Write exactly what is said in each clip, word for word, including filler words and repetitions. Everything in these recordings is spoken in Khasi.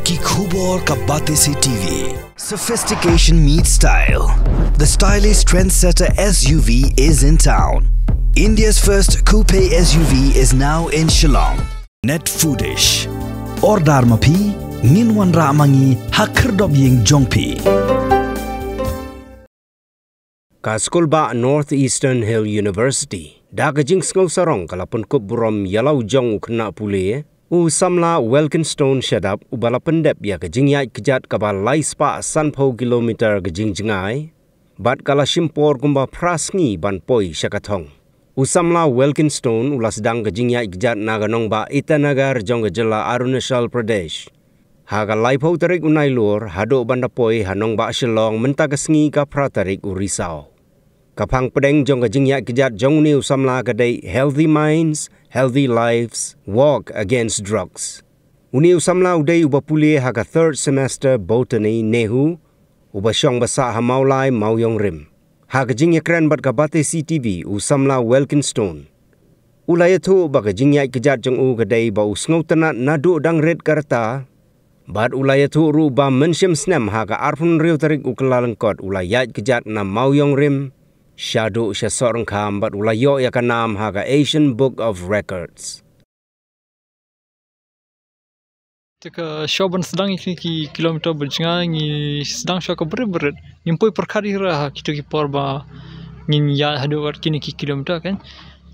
Ki khubor ka Batesi T V. Sophistication meets style. The stylish trendsetter S U V is in town. India's first coupe S U V is now in Shillong. Net Foodish. Order ma phi, ngin wanrah ma ngi ha khyrdop ïing jong phi. Ka skul bah North Eastern Hill University da ka jingsngew sarong ka la pynkup burom ïa la u jong u khynnah pule, u samla Wilkinstone Shadap, uba la pyndep ïa ka jingïaid kjat kaba lai spah sanphew kilometer ka jingjngai bad ka la shim por kumba phra sngi ban poi sha ka thong. U samla Wilkinstone u la sdang ka jingïaid kjat na ka nongbah Itanagar jong ka jylla Arunachal Pradesh ha ka laiphew tarik u Nailur, haduh ban da poi ha nongbah Shillong mynta ka sngi ka phra tarik u Risaw. Ka phang pdeng jong ka jingïaid kjat jong une u samla ka dei Healthy Minds, Healthy Lives, Walk Against Drugs. Une u samla u dei uba pule ha ka third semester Botany, NEHU, uba shong ba sah ha Mawlai, Mawiong Rim. Ha ka jingïakren bad ka Batesi T V, u samla Wilkinstone u la ïathuh ba ka jingïaid kjat jong u ka dei ba u sngewtynnad naduh dang rit ka rta. Bad u la ïathuh ruh ba mynshem snem ha ka arphew hynriew tarik u Kyllalyngkot u la ïaid kjat na Mawiong Rim shaduh sha Sohryngkham bad u la ïoh ïa ka nam ha ka Asian Book of Records. Te ka shuwa ban sdang ïa kine ki kilometer ba jngai ngi sdang shuwa ka bret bret. Ngim poi pyrkhat hi ruh ha kito ki por ba ngin ïaid haduh kat kine ki kilometer kan.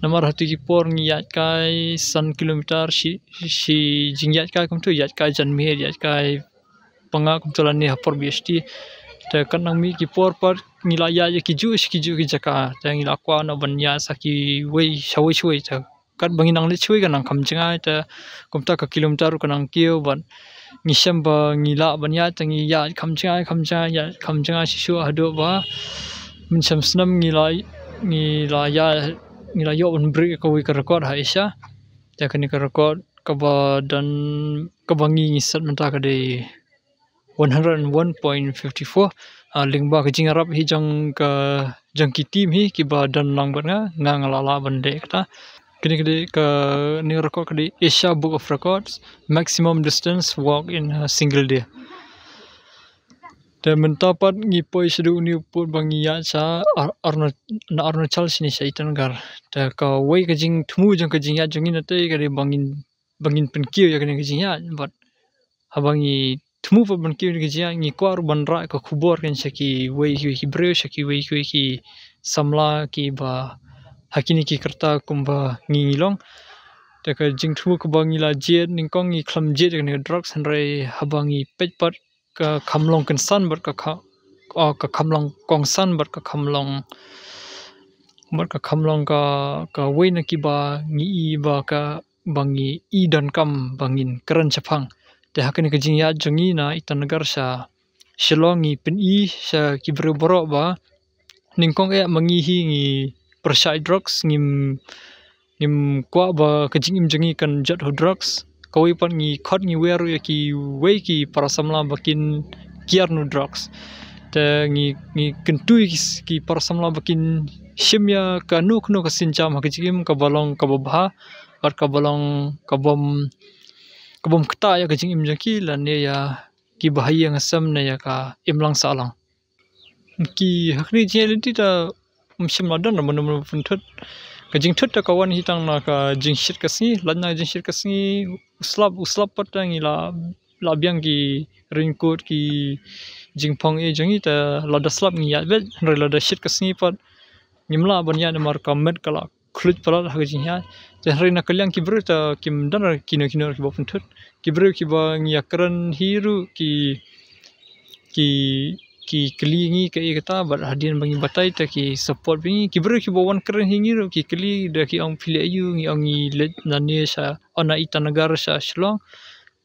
Namar ha kito ki por ngi ïaid kai san kilometer shi, shi jingïaid kai kumto, ïaid kai janmiet, ïaid kai panga kumto lane ha por B H T. Te kat nang mih ki por pat ngi la ïaid ïa ki juh shi ki juh ki jaka. Te ngi la kwah noh ban ïaid sa kiwei shawei shawei te kat ba ngi nang leit shawei ka nang kham jngai te kumta ka kilometer ruh ka nang kiew bad ngi shem ba ngi lah ban ïaid te ngi ïaid kham jngai kham jngai ïaid kham jngai shisha haduh ba mynshem snem ngi la, ngi la ïaid, ngi la ïoh ban break ïa kawei ka record ha Asia. Te kane ka record kaba don, kaba ngi ngi set mynta ka dei one hundred and one point fifty four. Ah, lyngba ka jingïarap hi jong ka, jong ki team hi kiba don lang bad nga, nga nga la lah ban leh kata. Kane ka dei ka, kane ka record ka dei Asia Book of Records, maximum distance walk in a single day. Te mynta pat ngi poi shaduh une u pud ba ngi ïaid sha Ar-, Aruna-, na Arunachal shane sha Itanagar. Te kawei ka jingthmu jong ka jingïaid jong ngi na te ka dei ba ngin, ba ngin pynkiew ïa kane ka jingïaid bad haba ngi thmu pat ban kiew ïa kane ka jingïaid ngi kwah ruh ban rah ka khubor kan sha kiwei kiwei ki briew, sha kiwei kiwei ki samla kiba ha kine ki kyrta kumba ngi ngi long. Te ka jingthmu kaba ngi la jied nyngkong ngi khlem jied ïa kane ka drugs hynrei haba ngi peit pat ka kham long kongsan bad ka kha-, oh, ka kham long kongsan bad ka kham long, bad ka kham long ka, kawei na kiba ngi i ba ka, ba ngi i donkam ba ngin kren shaphang. Te ha kane ka jingïaid jong ngi na Itanagar sha Shillong ngi pyni sha ki briew baroh ba nyngkong eh ma ngi hi ngi pyrshah drugs, ngim, ngim kwah ba ka jingim jong ngi kan jot ha drugs. Kawei pat ngi khot ngi wer ruh ïa kiwei ki para samla ba kin kiar noh drugs. Te ngi, ngi kyntu ïa ki s-, ki para samla ba kin shim ïa kano kano ka sienjam ha ka jingim kaba long kaba bha bad kaba long kabym, kabym ktah ïa ka jingim jong ki lane ïa ki bahaïing hasem ne ïa ka imlang sahlang. Ki ha kane ka jingïaid lynti te ym shym la don mano mano ba pynthut. Ka jingthut te ka wan hi tang na ka jingshit ka sngi, lait na ka jingshit ka sngi, u slap, u slap pat te ngi la, la biang ki raincoat, ki jingphong eh jong ngi te lada slap ngi ïaid beit, hynrei lada shit ka sngi pat ngim lah ban ïaid namar ka met ka la khluit palat ha ka jingïaid. Te hynrei na ka liang ki briew te kim don kino kino kiba pynthut. Ki briew kiba ngi ïakren hi ruh ki, ki, ki kylli ngi kaei kata bad hadien ba ngi batai te ki support bad ngi. Ki briew kiba wan kren hi ngi ruh ki kylli da ki ong phi leh aïu, ngi ong ngi leit nane sha, oh, na Itanagar sha Shillong.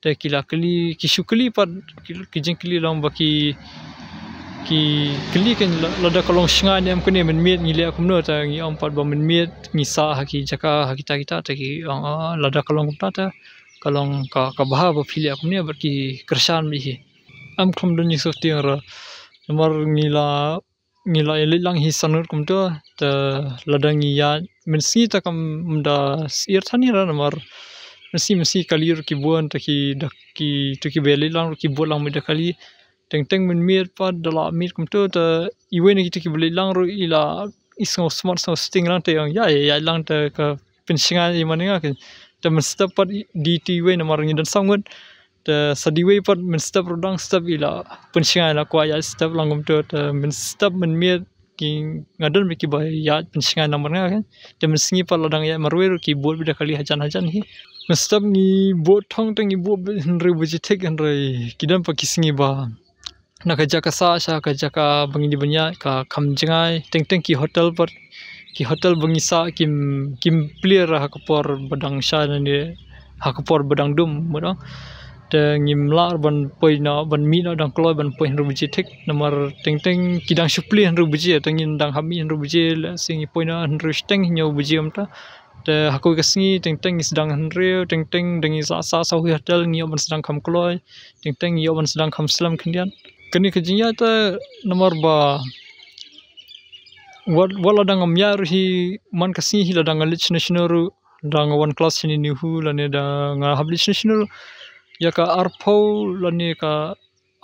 Te ki la kylli, ki shu kylli pat, ki, ki jingkylli long ba ki, ki kylli kan la-, lada ka long shngaiñ ne em kane mynmiet ngi leh kumno, te ngi ong pat ba mynmiet ngi sah ha ki jaka ha kita kita, te ki ong, ah, lada ka long kumta te ka long ka, ka bha ba phi leh kumne bad ki kyrshan bha hi. Em khlem don ïa shu tieng ra. Namar ngi la ngi la ïaleit lang hi san ngut kumta, te lada ngi ïaid mynsngi te kam da syier than hi ra namar Mynsi mynsi kali ruh ki bun, te ki da ki, to kiba leit lang ruh ki bud lang beit da kali. Teng teng mynmiet pat da la miet kumto, te iwei na kito kiba leit lang ruh i la i sngew smat sngew sting lang, te i ong ïa ïa ïa lang te ka pynshngaiñ i man nga ke. Te mynstep pat i, di te iwei namar ngi don saw ngut. Te sa di iwei pat mynstep ruh dang step i la pynshngaiñ, la kwah ïa step lang kumto, te mynstep mynmiet ki nga don bad kiba ïa pynshngaiñ namar nga ke. Te mynsngi pat la dang ïa marwei ruh ki bud beit da kali hajan hajan hi. Mynstep ngi bud thong te ngi bud beit hynriew baje thik, hynrei ki don pat ki sngi ba na ka jaka sah sha ka jaka ba ngi dei ban ïaid ka kham jngai, teng teng ki hotel pat, ki hotel ba ngi sah kim, kim plie ha ka por ba dang shai ne ha ka por ba dang dum, mut ong. Te ngim lah ban poi noh, ban mih noh dang kloi ban poi hynriew baje thik, namar teng teng ki dang shu plie hynriew baje, te ngin dang hap mih hynriew baje, lehse ngi poi noh hynriew shiteng hynñiew baje kumta. Te ha kawei ka sngi teng teng ngi sdang hynriew, teng teng da ngi sah sah sha kawei hotel ngi ïoh ban sdang kham kloi, teng teng ngi ïoh ban sdang kham slem khyndiat. Kane ka jingïaid te namar ba wat, wat la dang ngam ïaid ruh hi, man ka sngi hi la dang nga leit shano shano ruh, da nga wan klas shane NEHU lane da nga hap leit shano shano ruh, ïa ka arphew lane ka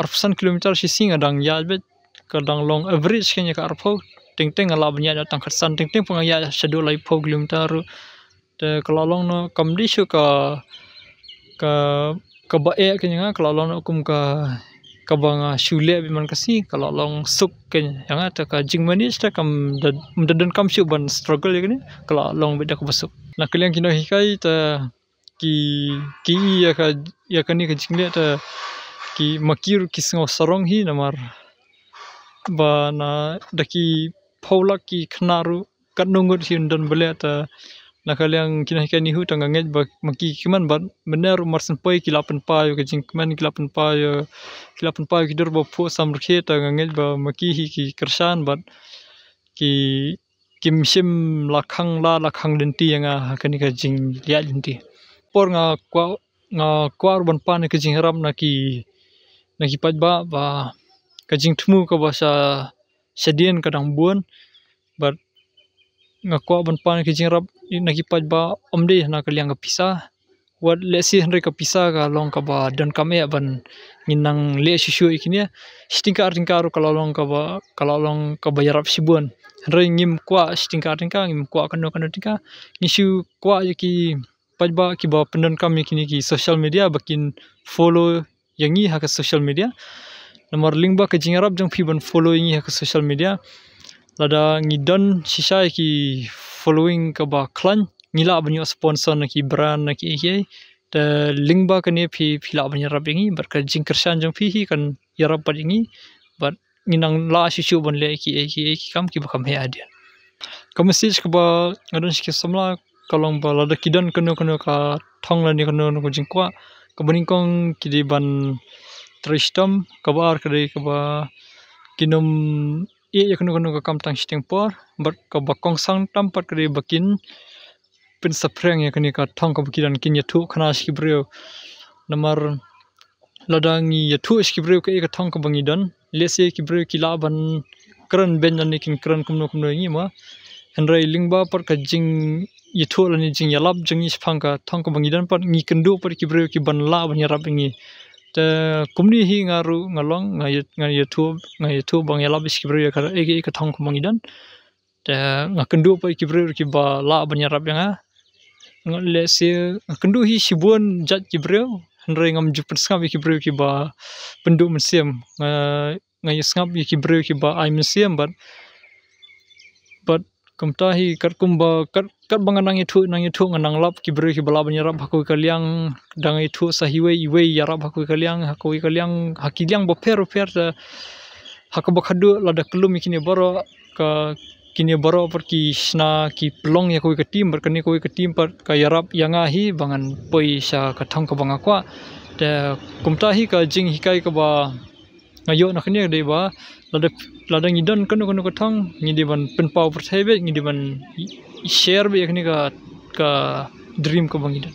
arphew san kilometer shi sngi nga dang ïaid beit, ka dang long average kein ïa ka arphew. Teng teng nga lah ban ïaid tang khatsan, teng teng pat nga ïaid shaduh laiphew kilometer ruh. Te ka la long noh kam dei shuh ka, ka, kaba eh kein ïa nga, ka la long noh kum ka, kaba nga shu leh beit man ka sngi, ka la long suk kein ïa nga, te ka jingmanage te kam da, da donkam shuh ban struggle ïa kane, ka la long beit da kaba suk. Na ka liang ki nonghikai te ki, ki ïa ka, ïa kane ka jingleh te ki ma ki ruh ki sngew sarong hi namar ba na da ki phew lak ki khynnah ruh katno ngut hi don ba leh, te na ka liang ki nonghikai NEHU te nga ngeit ba ma ki ki kmen bad mynne ruh mar syn poi ki la pynpaw ïa ka jingkmen, ki la pynpaw ïa, ki la pynpaw ïa ki dur ba phuh samrkhie, te nga ngeit ba ma ki hi ki kyrshan bad ki kim shym la khang lad la khang lynti ïa nga ha kane ka jingïaid lynti. Por nga kwah, nga kwah ruh ban pan ïa ka jingïarap na ki, na ki paidbah ba ka jingthmu kaba sha, shadien ka dang bun. Bad nga kwah ban pan ïa ka jingïarap na ki paidbah ym dei na ka liang ka pisa. Wat lehse hynrei ka pisa ka long kaba donkam eh ban ngin nang leh shuh shuh ïa kine. Shi tyngka ar tyngka ruh ka la long kaba, ka la long kaba ïarap shibun. Hynrei ngim kwah shi tyngka ar tyngka, ngim kwah kano kano tyngka. Ngi shu kwah ïa ki paidbah kiba pyndonkam ïa kine ki social media ba kin follow ïa ngi ha ka social media. Namar lyngba ka jingïarap jong phi ban follow ïa ngi ha ka social media, lada ngi don shisha ïa ki following kaba khlaiñ, ngi lah ban ïoh sponsor na ki brand na kiei kiei. Te lyngba kane phi, phi lah ban ïarap ïa ngi, bad ka jingkyrshan jong phi hi kan ïarap bad ïa ngi, bad ngi nang lah shuh shuh ban leh ïa kiei kiei ki kam kiba kham heh hadien. Ka message kaba nga don sha ki samla ka long ba lada ki don kano kano ka thong lane kano kano ka jingkwah, kaba nyngkong ki dei ban trei shitom, kaba ar ka dei kaba kin ym ïeh ïa kano kano ka kam tang shiteng por, bad kaba kongsan tam pat ka dei ba kin pynsaphriang ïa kane ka thong kaba ki don, kin ïathuh khana sha ki briew. Namar lada ngi ïathuh sha ki briew kaei ka thong kaba ngi don, lehse ki briew ki lah ban kren beiñ lane kin kren kumno kumno ïa ngi mo. Hynrei lyngba pat ka jingïathuh lane jingïalap jong ngi shaphang ka thong kaba ngi don pat, ngi kynduh pat ki briew ki ban lah ban ïarap ïa ngi. Te kumne hi nga ruh nga long, nga ïa, nga ïathuh, nga ïathuh ba ngi ïalap sha ki briew ïa ka, ïa ka, ïa ka thong kaba ngi don. Te nga kynduh pat ïa ki briew kiba lah ban ïarap ïa nga. Nga lehse nga kynduh hi shibun jait ki briew, hynrei ngam ju pynsngap ïa ki briew kiba pynduh mynsiem. Nga, nga ïa sngap ïa ki briew kiba ai mynsiem bad, bad kumta hi katkum ba, kat, katba nga nang ïathuh, nang ïathuh nga nang lap ki briew kiba lah ban ïarap ha kawei ka liang, dang ïathuh sa iwei, iwei ïarap ha kawei ka liang, ha kawei ka liang, ha ki liang bapher bapher. Te ha kaba khadduh lada kyllum ïa kine baroh, ka kine baroh pat ki shna ki pynlong ïa kawei ka team, bad kane kawei ka team pat ka ïarap ïa nga hi ba ngan poi sha ka thong kaba nga kwah. Te kumta hi ka jinghikai kaba nga ïoh na kane ka dei ba lada, lada ngi don kano kano ka thong, ngi dei ban pynpaw pyrthei beit, ngi dei ban share beit ïa kane ka, ka dream kaba ngi don.